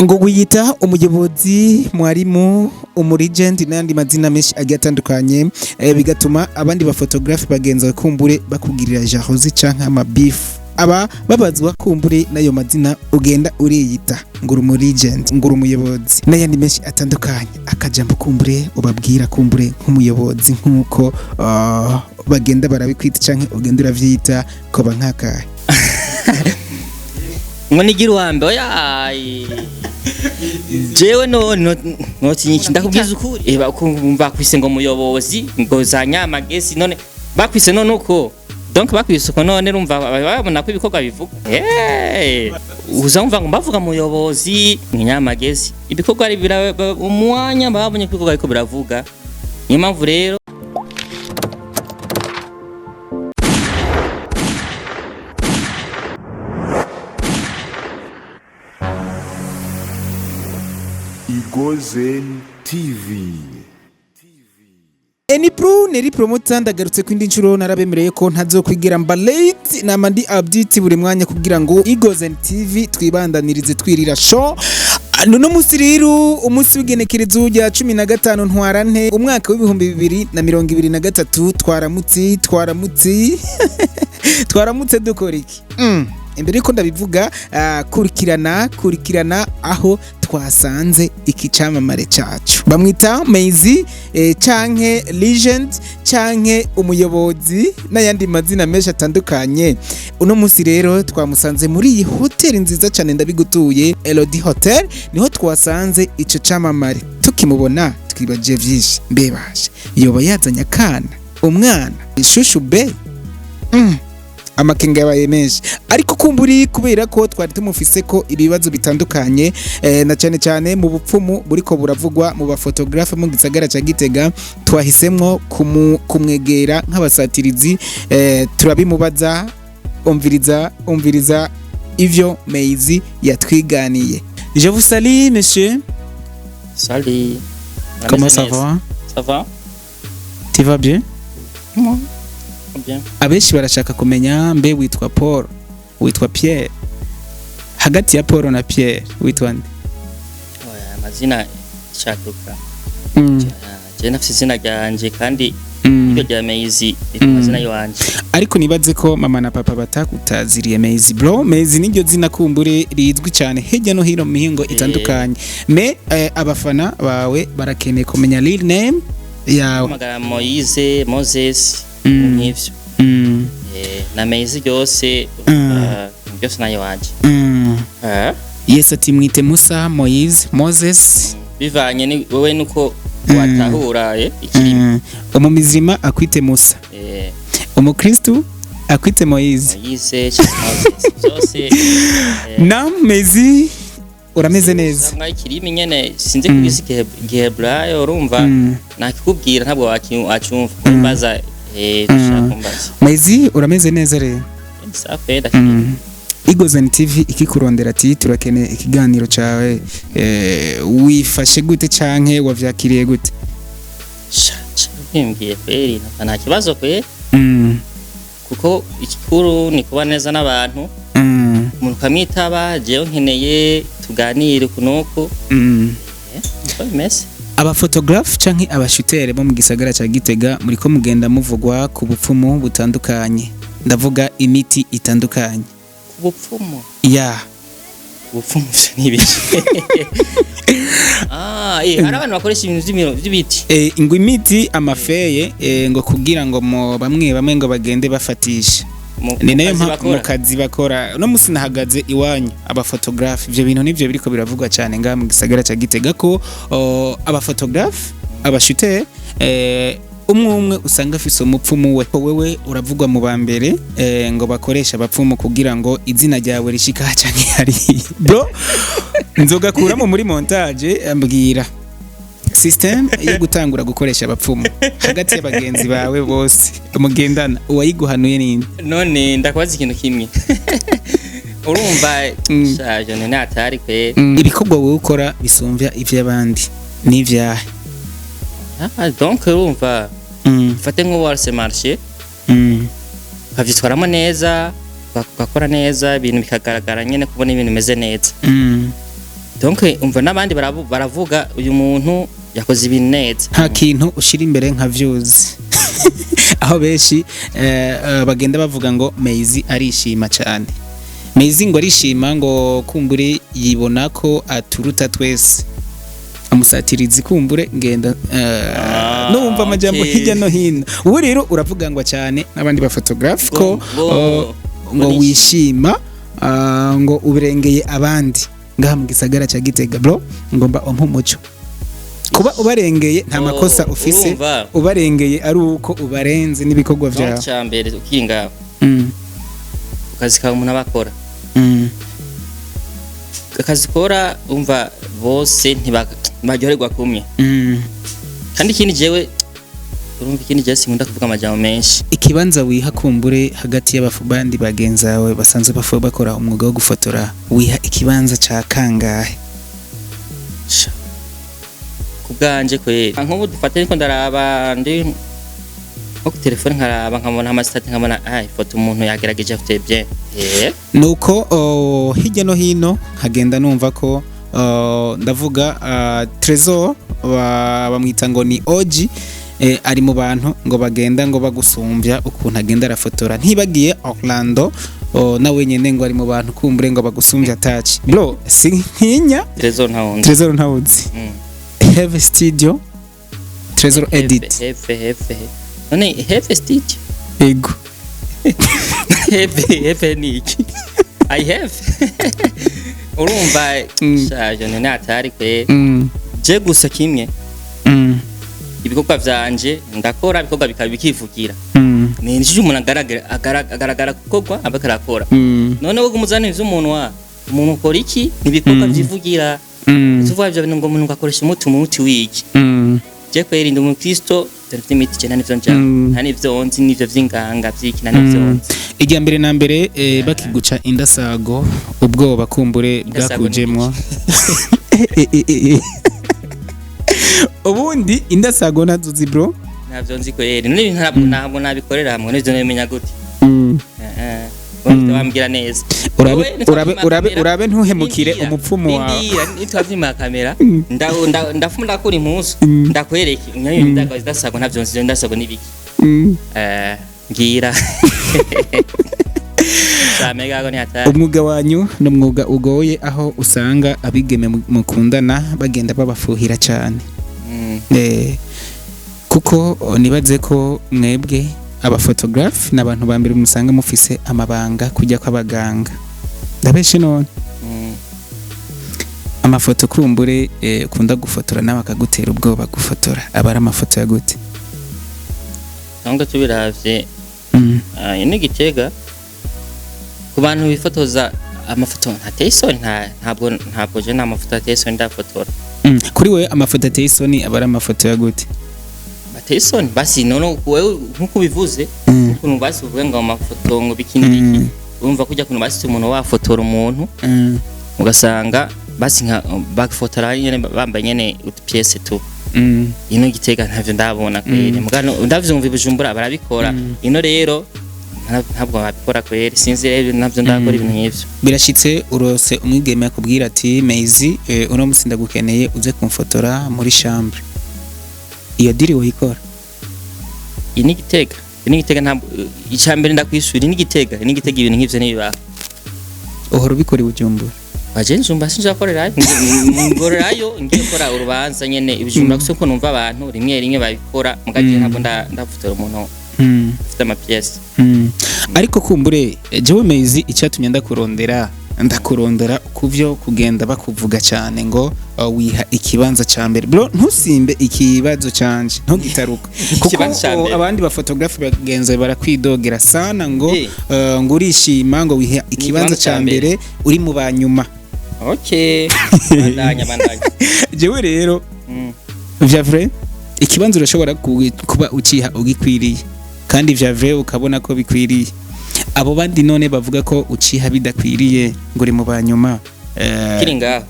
Ngo wiyita umuyobozi, mwarimu, umu legend n'ayandi mazina menshi agiye atandukanye, bigatuma abandi bafotogarafe bagenzi bawe kumbure bakugirira jalousie canke amabifu, aba babazwa kumbure n'ayo mazina ugenda uriyita, ngo uri umu legend, ngo uri umuyobozi n'ayandi menshi atandukanye. Akajambo kumbure ubabwira kumbure nk'umuyobozi, nk'uko bagenda barabikwita canke ugenda uravyita, koba nk'akahe? Ngo nigira uwambe? Oya, jewe no no notinyiki, ndakubwiza ukuri. Bakwise ngo muyobozi, ngo za nyamagesi, none bakwise none uko, donc bakwise uko none urumva babona ko ibikorwa bivuga. Uza wumva ngo bavuga muyobozi nyamagesi, ibikorwa ari umwanya babonye ko ibikorwa ariko biravuga. Niyo mpamvu rero. Igozen TV. Enipro Neri Promoter, ndagarutse ku indi nshuro. Narabemereye ko ntazokwigira mba late, nama ndi update buri mwanya kugira ngo Igozen TV twibandanirize twirira show. Nuno musi rero, umunsi w'igenekerezo rya 15 Ntwarante umwaka w'2023, twaramutse, twaramutse, twaramutse. Dukora iki? Imbere yuko ndabivuga, kurikirana, kurikirana aho twasanze iki camamare cacu. Bamwita Meizi, canke legend canke umuyobozi n'ayandi mazina menshi atandukanye. Uno musi rero twamusanze muri iyi hoteli nziza cyane, ndabigutuye, Elodie Hotel, niho twasanze ico camamare. Tukimubona twibagiye vyinshi: mbebashe yoba yazanye akana, umwana, ishushu be? Amakenga yabaye menshi, ariko kumburi kubera ko twari tumufise ko ibibazo bitandukanye, na cyane cyane mu bupfumu buriko buravugwa mu bafotogarafe mu gisagara ca Gitega, twahisemwo kumwegera nk'abasatirizi, turabimubaza. Umviriza, umviriza ivyo Meizi yatwiganiye. Je vous salue, monsieur. Salut. Comment ça va? Ça va. Tu vas bien? Bien. Abenshi barashaka kumenya, mbe witwa Paul, witwa Pierre? Hagati ya Paul na Pierre witwa nde? Oya, amazina shaduka. Je nafise izina ryanje kandi iryo rya Meizi riri mu mazina yiwanje. Ariko nibaze ko mama na papa batakutaziriye Meizi, bro. Meizi niryo zina kumbure rizwi cyane hirya no hino mu mihingo itandukanye, mais abafana bawe barakeneye kumenya real name yawe. Hamagara Moise, Moses, nk'ivyo. Na Meizi ryose, byose nayo wanje. Yes, ati mwite Musa, Moise, Moses. Bivanye ni wewe nuko watahura ikirimi. Umumizima akwite Musa, umukristu akwite Moise. Moise cyangwa Moses byose. Na Meizi, urameze neza? Usanga ikirimi nyene sinzi kugize igiheburayo, urumva, nakikubwira ntabwo wacyumva kumbaza, dushaka kumbaza. Meizi, urameze neza rero? Safi, ndashimye. Igozen TV ikikurondera ati turakeneye ikiganiro cawe, wifashe gute canke wavyakiriye gute? Sha, sha, bimbwiye kweri nta kibazo kweri, kuko ikikuru ni kuba neza n'abantu, umuntu ukamwitaba: jewe nkeneye tuganire uku n'uku. Niko bimeze. Abafotogarafe canke abashutere bo mu gisagara ca Gitega, muriko mugenda muvugwa ku bupfumu butandukanye, ndavuga imiti itandukanye. Ku bupfumu? Ya. Ubupfumu vyo ni ibiki? Hari abantu bakoresha ibintu vy'ibiti. Ngo imiti, amafeye, ngo kugira ngo mo bamwe bamwe ngo bagende bafatisha. Ni mu nayo kazi mu bakora. kazi bakora. Uno musi nahagaze iwanyu, abafotogarafe, ivyo bintu nivyo biriko biravugwa cyane ngaha mu gisagara ca Gitega, ko abafotogarafe, abashutere, umwe umwe usanga afise umupfumu we. Wewe uravugwa mu ba mbere, ngo bakoresha abapfumu kugira ngo izina ryawe rishika canke hariya. Bro, nzogakuramo muri montage. Ambwira system yo gutangura gukoresha abapfumu hagati y'abagenzi bawe bose mugendana, uwayiguhanuye ninde? None ndakubaza ikintu kimwe, urumva, shaje none atari kwe. Ibikorwa wowe ukora bisumvya ivy'abandi n'ivyahe? Donc urumva, ufate nk'ubu warse marché, ukavyitwaramo neza, ugakora neza, ibintu bikagaragara nyene, kubona ibintu bimeze neza. Donc umva n'abandi baravuga uyu muntu yakoze ibintu neza. Nta kintu ushira imbere nka views, aho benshi bagenda bavuga ngo Meizi arishima cyane, Meizi ngo arishima, ngo kumbure yibona ko aturuta twese, amusatirizi kumbure ngenda numva amajambo hirya no hino. Ubu rero uravuga ngo cyane n'abandi ba photographe ko ngo wishima, ngo uberengeye abandi ngaha mu gisagara cya Gitega. Bro, ngomba umpe umuco kuba ubarengeye nta makosa ufise, urumva. ubarengeye ari uko ubarenze n'ibikorwa Donc byawe. Cya mbere ukinga akazi kawe umuntu aba akora, akazi ukora, umva, bose ntibaryoherwa kumwe. Kandi ikindi jewe, urumva, ikindi jewe sinkunda kuvuga amajambo menshi. Ikibanza wiha kumbure hagati y'abandi bagenzi bawe basanzwe bakora umwuga wo gufotora, wiha ikibanza ca kangahe? Sha. Ku bwanje kweri, nk'ubu dufate ariko ndaraba ndi nko ku telefone, nkaraba nkabona ama statuts, nkabona ah, ifoto umuntu yagerageje, afite bien. Nuko hirya no hino nkagenda numva ko ndavuga Trésor, bamwita ngo ni Oji, ari mu bantu ngo bagenda ngo bagusumbya ukuntu agenda arafotora. Ntibagiye Orlando, nawe nyene ngo ari mu bantu kumbure ngo bagusumbya touch. Bro, sintinya. Trésor ntawundi. Trésor ntawuzi? Have Studio, Trésor Edit. Have, have, none have studio? Ego. Have, have ni iki? I have, urumva, shaje ni natari kwe. Je gusa kimwe, ibikorwa vyanje ndakora ibikorwa bikaba bikivugira. Ni nicyo umuntu agaragara gukorwa aba arakora. None wowe umuzana ivy'umuntu wa umuntu ukora iki? Ni ibikorwa vyivugira. Tuvuga ivyo bintu ngo umuntu akoresha umuti wiki? Je kweri ndi umukristo, dore imiti je nta nivyo nja, nta nivyo nzi, nivyo vy'inganga vyiki, nta nivyo nzi. Irya mbere na mbere, bakiguca indasago, ubwoba kumbure Indasago ni bwakujemwo? Ubundi indasago nazo zi, bro? Ntavyo nzi kweri. None ntabwo nabikorera hamwe n'ivyo, nabimenya gute? Eh, eh, wambwira neza. Urabe Wewe, urabe urabe urabe ntuhemukire Rindira, umupfumu wawe. Rindira, nitwavyima kamera, ndafuma ndakura impuzu ndakwereke ndasago. Ntavyo nzi, ndasago n'ibiki? Ngira Samega ni hatari. Umwuga wanyu ni umwuga ugoye, aho usanga abigeme mukundana bagenda babafuhira cyane. Kuko nibaze ko mwebwe abafotographe n'abantu ba mbere musanga mufise amabanga kujya kw'abaganga. Ndabeshe none? Amafoto kumbure ukunda gufotora nawe akagutera ubwoba gufotora, aba ari amafoto ya gute? Cyangwa tubiravye, ni Gitega ku bantu bifotoza amafoto ntateye isoni, ntabwo je nta mafoto ateye isoni ndafotora. Kuri wewe amafoto ateye isoni aba ari amafoto ya gute? Bateye isoni basi none wewe nkuko ubivuze, ukuntu basi uvuge ngo amafoto ngo biki n'ibiki, urumva kujya kuntu basi umuntu wafotora umuntu, ugasanga basi nka bafotora nyene bambaye nyene utu pièces tu. Ino Gitega ntavyo ndabona kweri, mugano ndavyumva i Bujumbura barabikora. Ino rero ntabwo babikora kweri, sinzi rero, ntabyo ndakora ibintu nk'ivyo. Birashitse urose umwigeme akubwira ati: "Meizi, uno musi ndagukeneye uze kumfotora muri chambre." Iyo deal woyikora? Iyi ni Gitega, iyi ni Gitega, ntabwo. Icya mbere ndakwishura, iyi ni Gitega, iyi ni Gitega, ibintu nk'ivyo ntibibaho. Uhora ubikora i Bujumbura? Baje njumba sinjakorerayo, ngorerayo ngiye gukora urubanza nyene ibijumba, gusa ko numva abantu rimwe rimwe babikora mugagiye, ntabwo ndafotora umuntu ufite ama pièces. Ariko kumbure jewe Meizi icyatumye ndakurondera kuvyo kugenda bakuvuga cyane ngo wiha ikibanza ca mbere. Bro, ntusimbe ikibazo canje, ntugitaruka kuko Ikibanza ca mbere. Abandi bafotografe bagenzi barakwidogera sana ngo Eh. ngo urishima, ngo wiha ikibanza ikibanza ca ca mbere. mbere, uri mu banyuma. Okay, bandanya, bandanya. Jewe rero vya vrai ikibanza urashobora kuba uciha ugikwiriye, kandi vya vrai ukabona ko bikwiriye. Abo bandi none bavuga ko uciha bidakwiriye, ngo uri mu banyuma, Kiri ngaho.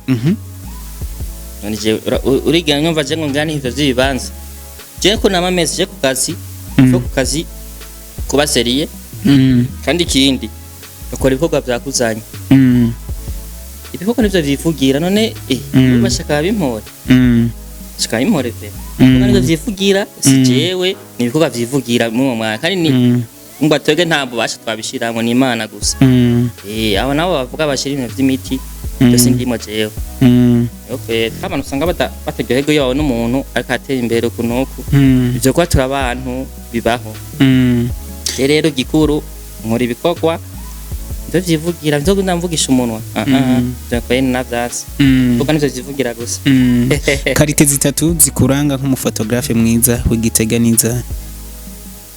None jewe uriga nyumva je ngo ngani ivyo vy'ibibanza, je ko nama meze je ku kazi, ko ku kazi kuba sérieux. Kandi ikindi, ukora ibikorwa vyakuzanye. Ibikorwa nivyo vyivugira none. Bashaka babimpore, bashaka babimpore pe. Ibikorwa nivyo vyivugira, si jewe, ni ibikorwa vyivugira muri uwo mwanya kandi ni ngo twebwe ntabwo basha twabishiramwo, ni Imana gusa. Abo nabo bavuga bashira ibintu vy'imiti, byose ndimo jewe. Okay, abantu usanga bataryoherwa iyo babona umuntu ariko atera imbere uku n'uku. Ivyo kuba turi abantu bibaho. Rero gikuru nkora ibikorwa nivyo vyivugira, nivyo ndamvugisha umunwa. Ivyo kweri navyasi, kuko nivyo vyivugira gusa. Qualité zitatu zikuranga nk'umufotogarafe mwiza w'Igitega niza?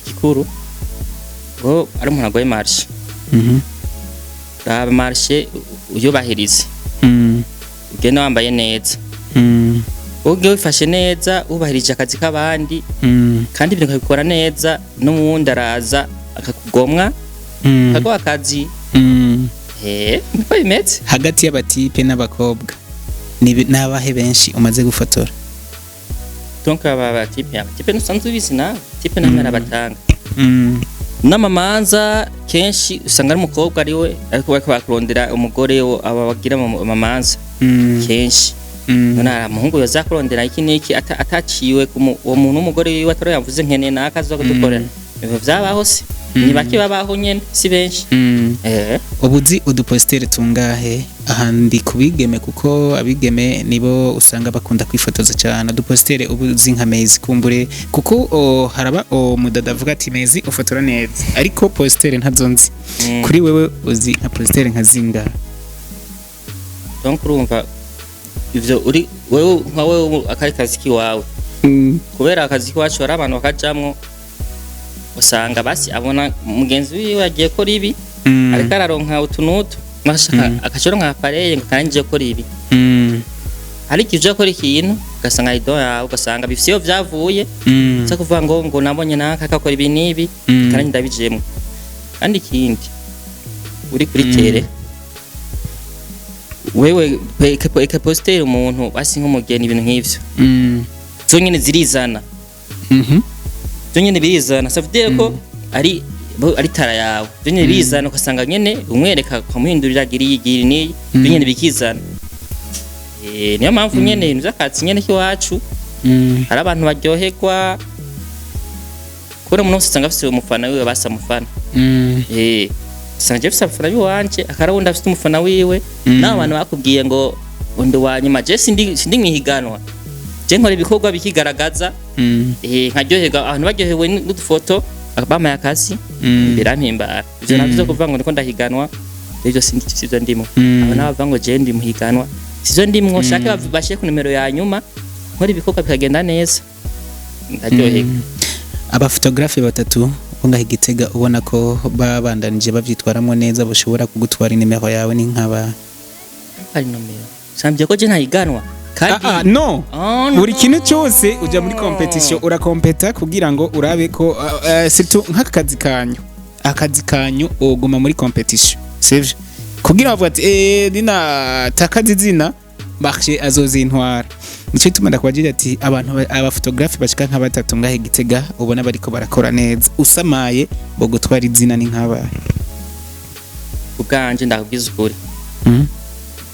Gikuru ngo ari umuntu agoye marché. Raba marché uyubahirize, ugende wambaye neza, uge wifashe neza, wubahirije akazi k'abandi, kandi ibintu ukabikora neza, n'uwundi araza akakugomwa, akaguha akazi. Niko bimeze. Hagati y'abatipe n'abakobwa ni n'abahe benshi umaze gufotora? Donc aba batipe ntusanzwe ubizi nawe, type namwe arabatanga. N'amamanza kenshi usanga ari umukobwa ariwe ariko bariko bakurondera umugore aba bagira amamanza kenshi. None hari umuhungu yoza kurondera iki n'iki ataciwe ku uwo muntu w'umugore wiwe atari yavuze nkeneye naka aza kudukorera? Ivyo vyabaho se ni bake babaho nyene, si benshi. Ubuzi udupositeri tungahe ahandi ku bigeme? Kuko abigeme nibo usanga bakunda kwifotoza cyane. Udupositeri ubuzi nka mezi kumbure, kuko haraba umudada avuga ati mezi ufotora neza, ariko positeri ntazo nzi. Kuri wewe uzi nka positeri nka zingahe? Donc urumva ivyo uri wewe nka wewe akari kazi kiwawe, kubera akazi kiwacu hari abantu bakajamwo usanga basi abona mugenzi wiwe agiye kora ibi, ariko araronka utu n'utu, akaca aronka appareil ngo kandi ngiye gukora ibi. Ariko ivyo akora ikintu ugasanga idée yawe, ugasanga bifise iyo vyavuye. Sa kuvuga ngo nabonye naka akakora ibi n'ibi, kandi ndabijemwo. Kandi ikindi uri kuri terrain wewe eka positeri umuntu basi nk'umugeni, ibintu nk'ivyo zo nyene zirizana. Zo nyene birizana, ça veut dire ko ari ari tara yawe, zo nyene birizana, ugasanga nyene umwereka ukamuhindurira gira iyi gira niyi, zo nyene bikizana. Niyo mpamvu nyene ibintu vy'akazi nyene k'iwacu hari abantu baryoherwa kubera umuntu wese usanga afise umufana wiwe, basa umufana. Usanga je mfise abafana biwanje, akara wundi afise umufana wiwe. N'abo bantu bakubwiye ngo undi wa nyuma, je sindi mwihiganwa, je nkora ibikorwa bikigaragaza. Nkaryoherwa abantu baryohewe n'udufoto bampaye akazi. Birampimbara ivyo navyo kuvuga ngo ndiko ndahiganwa, ivyo sindi, sivyo ndimo. Abo nabo bavuga ngo je ndi muhiganwa, sivyo ndimwo. Shake bashire ku nimero ya nyuma, nkora ibikorwa bikagenda neza, ndaryoherwa. Abafotogarafe batatu bo ngaha i Gitega ubona ko babandanije bavyitwaramwo neza, bashobora kugutwara inimero yawe, ni nk'aba? Ari nomero sambye ko je ntahiganwa kandi. Ah, ah, no. Oh, Buri no. kintu cyose uja muri competition, urakompeta kugira ngo urabe ko surtout nk'aka kazi kanyu, akazi kanyu uguma muri competition, sivyo? Kugira bavuga ati nina takaza izina, marché azozintwara. Nico gituma ndakubajije ati abantu abafotogarafe bashika nka batatu ngahe i Gitega ubona bariko barakora neza, usamaye bo gutwara izina, ni nk'abahe? Ubwanje ndakubwiza ukuri,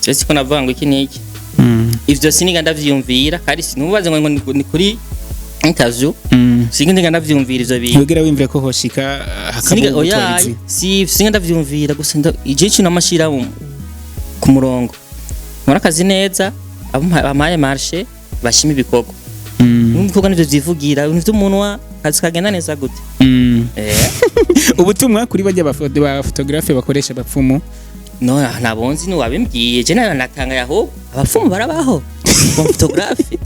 je siko navuga ngo iki niki. Ivyo siniga ndavyiyumvira, kandi sinubaze ngo ni kuri interview. Siniga ndavyiyumvira ivyo bintu. Ntiwigera wiyumvira ko hoshika hakaba Siniga gutwara oya izina? Si siniga ndavyumvira gusa ije ikintu amashira ku murongo, nkora akazi neza, abo bampaye marché bashima ibikorwa. Ibikorwa nivyo vyivugira, ibintu vy'umunwa, akazi kagenda neza gute? Ubutumwa kuri bajya ba photographe bakoresha abapfumu? No ntabonzi ni wabimbwiye, je nayo natangaye. Ahubwo abapfumu barabaho ba photographe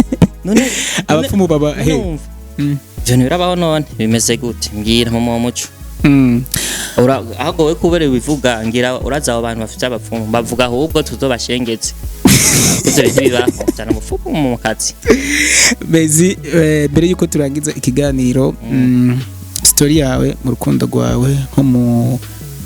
none? Abapfumu baba he? Urumva ivyo ntibirabaho none bimeze gute? Mbwira mu muco. Ahubwo we kubera bivuga ngira uraza abo bantu bafite abapfumu bavuga, ahubwo tuzobashengeze ivyo bintu bibaho cyane, umupfumu mu kazi. Bezi, mbere yuko turangiza ikiganiro, story yawe mu rukundo rwawe nko mu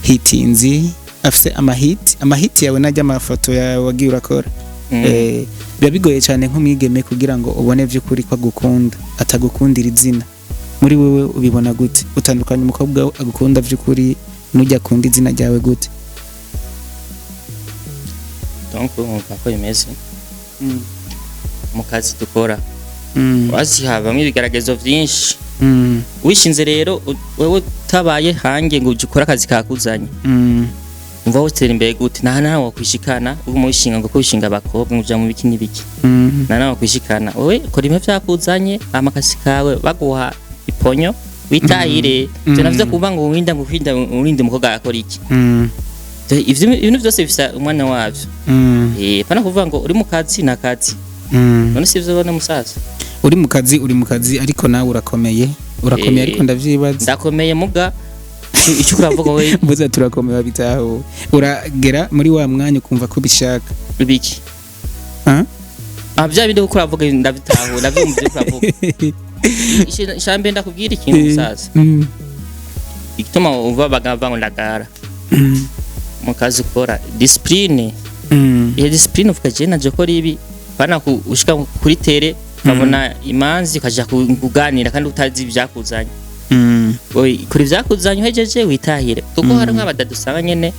hitinzi afise amahiti, amahiti yawe najya amafoto yawe wagiye urakora, biba bigoye cyane nk'umwigeme kugira ngo ubone by'ukuri ko agukunda atagukundira izina. Muri wewe ubibona gute? Utandukanye umukobwa agukunda by'ukuri n'ujya akunda izina ryawe gute? Donc urumva ko bimeze mu kazi dukora, wazi habamwo ibigeragezo vyinshi. Wishinze rero wewe utabaye hange ngo uje ukore akazi kakuzanye, umva wotera imbere gute? Nta nawe wakwishikana uguma wishinga ngo ko wishinga abakobwa, ngo uja mu biki n'ibiki. Nta nawe wakwishikana. Wewe kora ibintu vyakuzanye, hama akazi kawe baguha iponyo witahire. Ivyo navyo kuba ngo winda ngo kwinda urinde umukobwa akora iki? Ivyo ibintu vyose bifisa umwanya wavyo. Pana kuvuga ngo uri mu kazi na kazi. None si ivyo ubona, musaza? Uri mu kazi, uri mu kazi, ariko nawe urakomeye, urakomeye. Ariko ndavyibaza. Ndakomeye, muga icyo uravuga we. Mbuza turakomeye, babitaho uragera muri wa mwanya ukumva ko ubishaka. Ibiki? Ah? Ah, bya bindi uko uravuga ndabitahura, ndavyumva ivyo uravuga. Ishambe ndakubwira ikintu, musaza. Igituma uva bagava ngo ndagara mu kazi ukora discipline. Iyo discipline uvuga je naje kora ibi, pana ushika kuri terrain ukabona imanzi ukaja kuganira kandi utazi ivyakuzanye. Oyi, kora ivyakuzanye, uhejeje witahire, kuko hari nk'abadada usanga nyene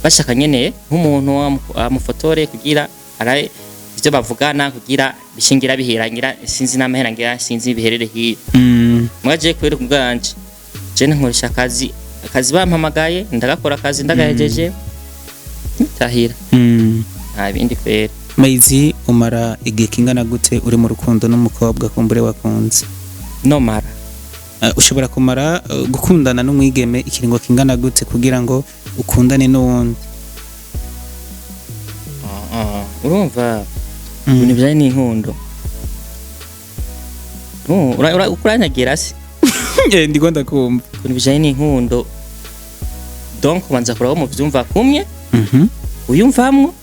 bashaka nyene nk'umuntu amufotore kugira arabe ivyo bavugana, kugira bishingira biherangira, sinzi n'amahera ngira, sinzi biherere hiyo. Mwaje kubera kubwanje je nkoresha akazi, akazi bampamagaye ndagakora, akazi ndagahejeje nitahira. Nta bindi kwera. Maizi, umara igihe kingana gute uri mu rukundo n'umukobwa kumbure wakunze? Nomara? Ushobora kumara gukundana n'umwigeme ikiringo kingana gute kugira ngo ukundane n'uwundi? Ah, urumva ibintu bijanye n'inkundo. Uranyagira se? Ndiko ndakumva. Ibintu bijanye n'inkundo, donc ubanza kuraba mu vyumva kumwe, uyumvamwo,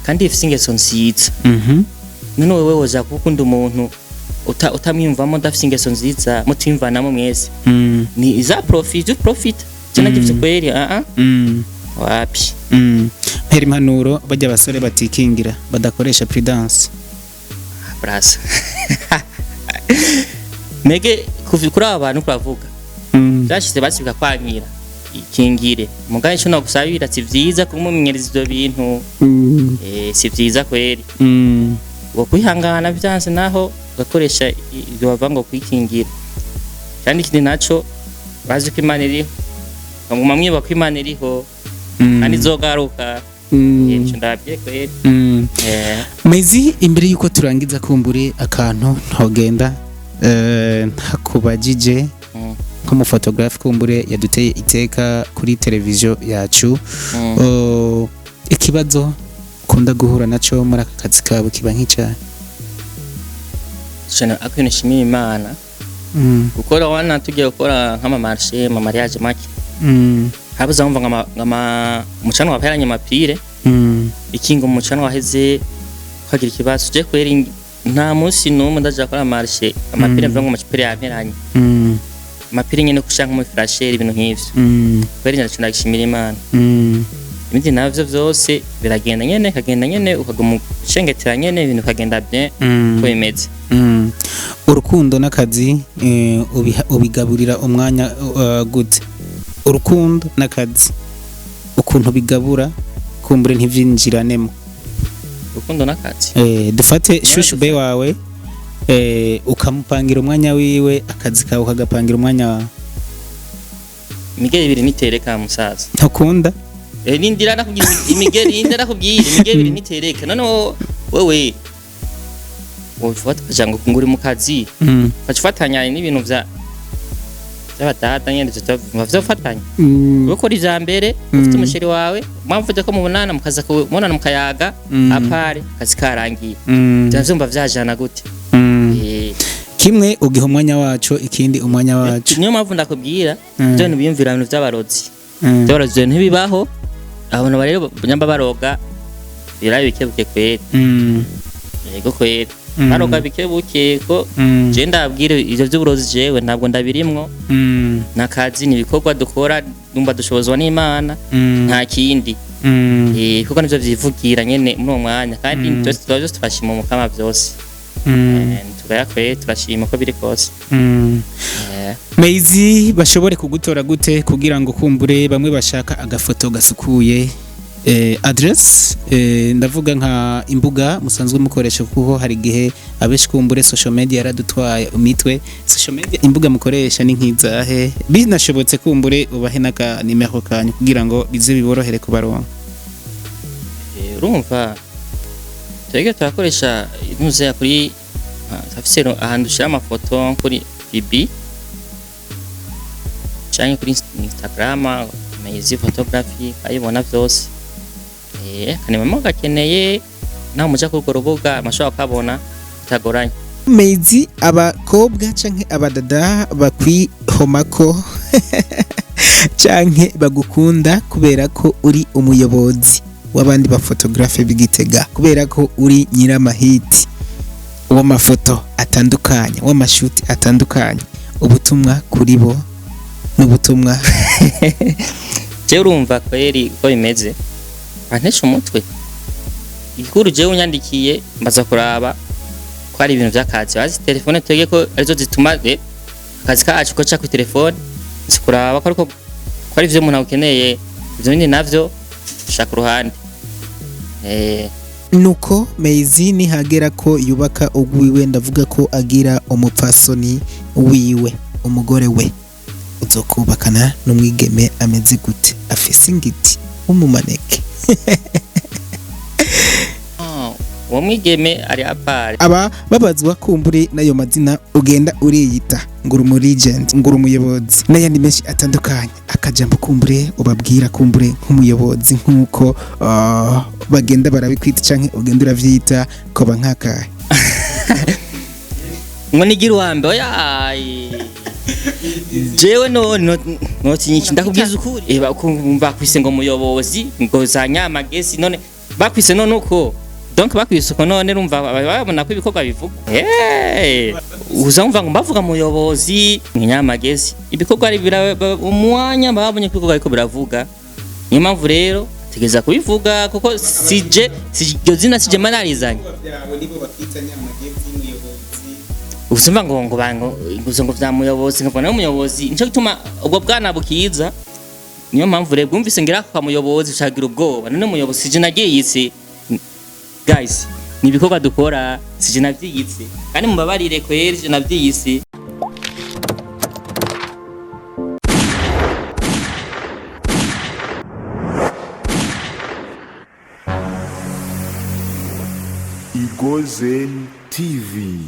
kandi ifise ingeso nziza. None wewe woza gukunda umuntu utamwiyumvamo, udafise ingeso nziza, mutiyumvanamo mwese? Ni iza profit, du profit je nagivyo kweri, ah ah. Wapi. Mpera impanuro bajya abasore batikingira, badakoresha prudence. Brasa mege kuvi kuri aba bantu kuravuga. Byashize basibwa kwankira ikingire mugaye, ico nogusabira si vyiza kumumenyereza ivyo bintu. Si vyiza kweri. Ngo kwihangana vyanse naho ugakoresha ibyo bava ngo kwikingira. Kandi ikindi naco, bazi ko Imana iriho, baguma mwibuka ko Imana iriho kandi izogaruka. Ico ndababwiye kweri. Mezi, imbere yuko turangiza, kumbure akantu ntogenda ntakubajije, nk'umufotogarafe kumbure yaduteye iteka kuri televiziyo yacu. Ikibazo ukunda guhura naco muri aka kazi kawe kiba nk'icyaha? Shana akintu nshimira Imana, gukora wana tugiye gukora nk'ama marché, ama mariage make, habuze wumva ngama umucanwa waperanye amapire, ikingo umucanwa waheze ukagira ikibazo. Je kweri nta munsi n'umwe ndaja gukora marché amapire mvuga ngo amapire yamperanye, amapire nyene kushaka nko muri flasheri, ibintu nk'ivyo. Kweri ndaco ndagishimira Imana. Ibindi navyo vyose biragenda nyene, kagenda nyene, ukaguma ushengetera nyene, ibintu bikagenda bien uko bimeze. Urukundo n'akazi ubigaburira umwanya gute? Urukundo n'akazi ukuntu bigabura kumbure ntivyinjiranemo? Urukundo n'akazi? Dufate chouchou bae wawe, ukamupangira umwanya wiwe, akazi kawe ukagapangira umwanya wawe. Imigeri ibiri nitereka, musaza. Ntukunda? Nindira nakubwira imigeri, nindira nakubwira imigeri ibiri nitereka. None wewe wofata kugira ngo nguri mu kazi, ukaca ufatanya n'ibintu vya vy'abadada nyene, ivyo vyofatanya. Gukora ivya mbere ufite umu chéri wawe, mwavuze ko mubonana, mukaza kubonana mukayaga, apare akazi karangiye. Vyumva vyajana gute? Kimwe ugiha umwanya waco, ikindi umwanya waco. Niyo mpamvu ndakubwira byo ntibiyumvira ibintu vy'abarozi. Vy'abarozi ntibibaho. Abantu rero nyamba baroga birabe bikebuke kweri. Yego kweri. Baroga bikebuke ko je ndabwire ivyo vy'uburozi, jewe ntabwo ndabirimwo. Nakazi ni ibikorwa dukora, numva dushobozwa n'Imana, nta kindi. Kuko nivyo vyivugira nyene muri uwo mwanya, kandi byose tuba byose turashima Umukama byose. Tugaya kweri, turashima uko biri kose. Meizi, bashobore kugutora gute kugira ngo kumbure bamwe bashaka agafoto gasukuye? Address, ndavuga nka imbuga musanzwe mukoresha, kuko hari igihe abenshi kumbure social media yaradutwaye imitwe. Social media, imbuga mukoresha ni nk'izahe? Binashobotse kumbure ubahe n'aka nimero kanyu kugira ngo bize biborohere kubaronka. Urumva twebwe turakoresha ntuzeya kuri turafise ahantu dushira amafoto kuri FB canke kuri Instagram, Mezi Photography, ayibona vyose. Kanima gakeneye naho muja kuri urwo rubuga amashobora kukabona bitagoranye. Mezi, abakobwa canke abadada bakwihomako canke bagukunda kubera ko uri umuyobozi w'abandi bafotogarafe b'Igitega, kubera ko uri nyiramahiti w'amafoto atandukanye, w'amashuti atandukanye, ubutumwa kuri bo n'ubutumwa? Jewe urumva kweri uko bimeze, antesha umutwe. Igikuru, jewe unyandikiye mbaza kuraba ko ari ibintu vy'akazi. Bazi telefone twege ko arizo zituma akazi kacu ko ca kuri telefone, nzi kuraba ko ariko ko ari ivyo umuntu akeneye. Ivyo bindi navyo shaka uruhande. Nuko Mezi nihagera ko yubaka ugwiwe, ndavuga ko agira umupfasoni wiwe, umugore we, uzokubakana n'umwigeme ameze gute? Afise ingiti, w'umumaneke? Uwo mwigeme ari apare. Aba babazwa kumbure n'ayo mazina ugenda uriyita, ngo uri umu legend, ngo uri umuyobozi n'ayandi menshi atandukanye. Akajambo kumbure ubabwira, kumbure nk'umuyobozi, nk'uko bagenda barabikwita canke ugenda uravyita, koba nk'akahe? Ngo nigira uwambe? Oya, jewe no notinyiki, ndakubwiza ukuri. Bakwise ngo muyobozi, ngo za nyamagesi. None bakwise none uko, donc bakwise uko none urumva babona ko ibikorwa bivuga. Uza wumva ngo bavuga muyobozi nyamagesi, ibikorwa ari umwanya babonye ko ibikorwa ariko biravuga. Niyo mpamvu rero tegeza kubivuga, kuko sije si iryo zina sije manarizanye. Usumva ngo bango ngo vya muyobozi, ngo nawe umuyobozi, nico gituma ubwo bwana bukiza. Niyo mpamvu rero bwumvise ngira kwa muyobozi ushagira ubwoba. None umuyobozi sije nagiyitse, guys, ni ibikorwa dukora, sije navyiyitse. Kandi mubabarire kweri, sije navyiyise. Igozen TV.